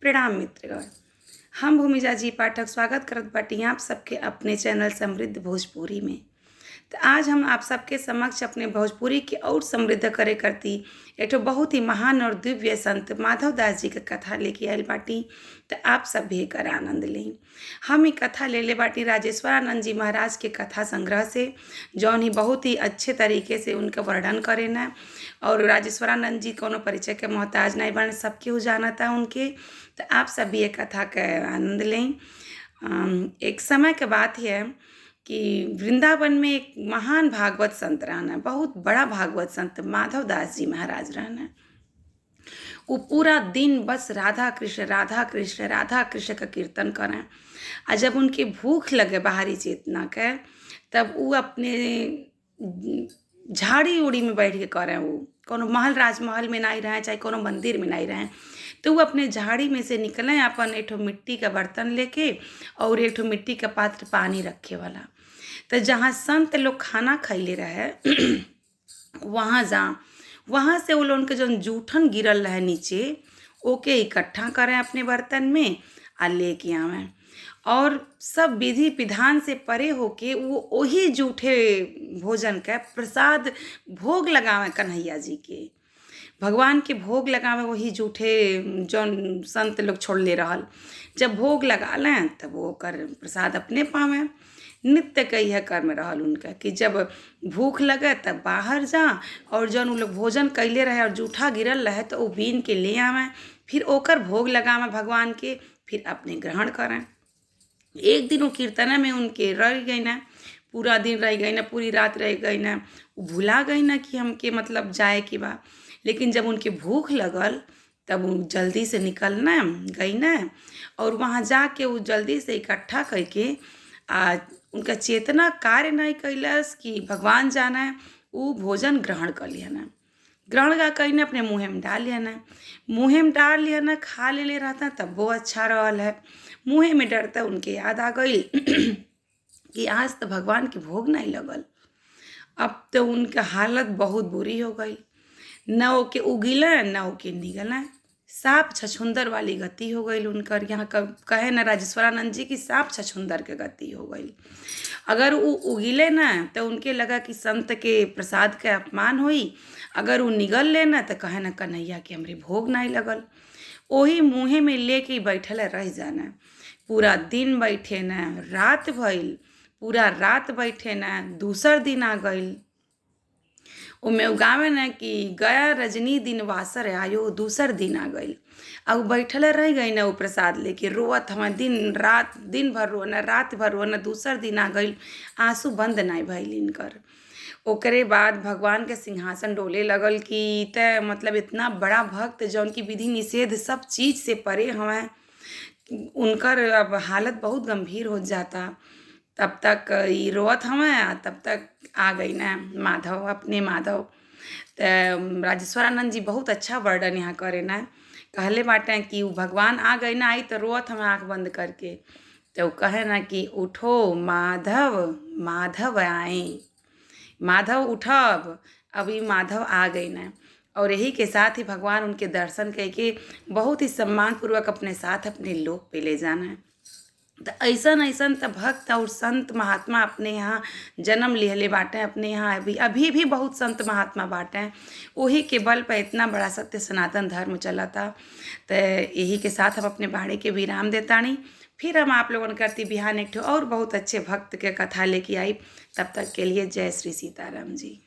प्रणाम मित्रगण, हम भूमिजा जी पाठक स्वागत करत बाटी आप सबके अपने चैनल समृद्ध भोजपुरी में। तो आज हम आप सबके समक्ष अपने भोजपुरी के और समृद्ध करे करती एक ठो बहुत ही महान और दिव्य संत माधव दास जी के कथा लेके आयल बाटी। तो आप सब भी एकर आनंद लें। हम ई कथा ले ले बाटी राजेश्वरानंद जी महाराज के कथा संग्रह से, जौन ही बहुत ही अच्छे तरीके से उनका वर्णन करेना। और राजेश्वरानंद जी कोनो परिचय के मोहताज नहीं बने, सब केहू जानता उनके। तो आप सब भी ये कथा के आनंद लें। एक समय के बात है कि वृंदावन में एक महान भागवत संत रहना, बहुत बड़ा भागवत संत माधव दास जी महाराज रहना। वो पूरा दिन बस राधा कृष्ण राधा कृष्ण राधा कृष्ण का कीर्तन करें। आ जब उनके भूख लगे बाहरी चेतना के, तब वो अपने झाड़ी उड़ी में बैठ के करें। वो कोनो महल राजमहल में नहीं रहें, चाहे कोनो मंदिर में नहीं रहें, तो वो अपने झाड़ी में से निकलें अपन एक ठो मिट्टी का बर्तन लेके और एक ठो मिट्टी का पात्र पानी रखे वाला। तो जहाँ संत लोग खाना खैले रहे वहाँ जा, वहाँ से वो लोगन के जौन जूठन गिरल रहे नीचे, ओके इकट्ठा करें अपने बर्तन में आ लेके आवें। और सब विधि विधान से परे होके वो वही जूठे भोजन के प्रसाद भोग लगावें कन्हैया जी के, भगवान के भोग लगावे वही जूठे जौन संत लोग छोड़ले रहल। जब भोग लगा लें तब वो ओकर प्रसाद अपने पावें। नित्य के यह कर्म रहल उनका कि जब भूख लगे तब बाहर जा और जौन उ लोग भोजन कैले रहे और जूठा गिरल रहे तो वो बीन के ले आवें, फिर ओकर भोग लगावें भगवान के, फिर अपने ग्रहण करें। एक दिन वो कीर्तन में उनके रह गई ना, पूरा दिन रह गई ना, पूरी रात रह गई ना, वो भुला गई ना कि हमके मतलब जाए के बा। लेकिन जब उनके भूख लगल तब वो जल्दी से निकलना गई ना और वहाँ जाके वो जल्दी से इकट्ठा करके आ उनका चेतना कार्य नहीं कैलस कि भगवान जाना है, वो भोजन ग्रहण कर लिया ना। ग्रहण का कहीं ना अपने मुँह में डाल लिया ना, मुँह में डाल लिया ना, खा ले ले रहता तब वो अच्छा रहल है। मुँह में डरता उनके याद आ गई कि आज तो भगवान के भोग नहीं लगल। अब तो उनका हालत बहुत बुरी हो गई, न ओके उगिला न ओके निगला, साफ छछुंदर वाली गति हो गई उनकर। यहाँ कहे ना राजेश्वरानंद जी की साफ छछुंदर के गति हो गई। अगर वो उगिले ना तो उनके लगा कि संत के प्रसाद के अपमान होई, अगर वो निगल लेना तो कहे ना कन्हैया के हमरे भोग नहीं लगल। वही मुँहे में लेके बैठल रह जाना, पूरा दिन बैठे ना, रात भइल पूरा रात बैठे ना, दूसर दिन आ गई। ओमे उगावे ना कि गया रजनी दिन वासर आयो, दूसर दिन आ गई। आ उ बैठल रह गई ना, उ प्रसाद लेके रोवत हमें दिन रात, दिन भर रोना रात भर रोना, दूसर दिन आ गई, आंसू बंद नहीं भइल इनकर। ओकरे बाद भगवान के सिंहासन डोले लगल कि त मतलब इतना बड़ा भक्त जौन की विधि निषेध सब चीज़ से परे हमें, उनकर अब हालत बहुत गंभीर हो जाता। तब तक ई रोवत हमें, तब तक आ गई ना माधव, अपने माधव। तो राजेश्वरानंद जी बहुत अच्छा वर्णन यहाँ करे ना, कहले बाटे कि उ भगवान आ गई ना, आई तो रोवत हमें आँख बंद करके, तो कहे ना कि उठो माधव माधव आए, माधव उठब, अभी माधव आ गई ना। और यही के साथ ही भगवान उनके दर्शन करके बहुत ही सम्मान पूर्वक अपने साथ अपने लोक पे ले जाना है। तो ऐसन ऐसन तो भक्त और संत महात्मा अपने यहाँ जन्म लिहले बाटे, अपने यहाँ अभी अभी भी बहुत संत महात्मा बाटे, वही के बल पर इतना बड़ा सत्य सनातन धर्म चला था। तो यही के साथ हम अपने बाणी के विराम देतानी। फिर हम आप लोगन करती बिहान एक ठो और बहुत अच्छे भक्त के कथा लेके आई। तब तक के लिए जय श्री सीताराम जी।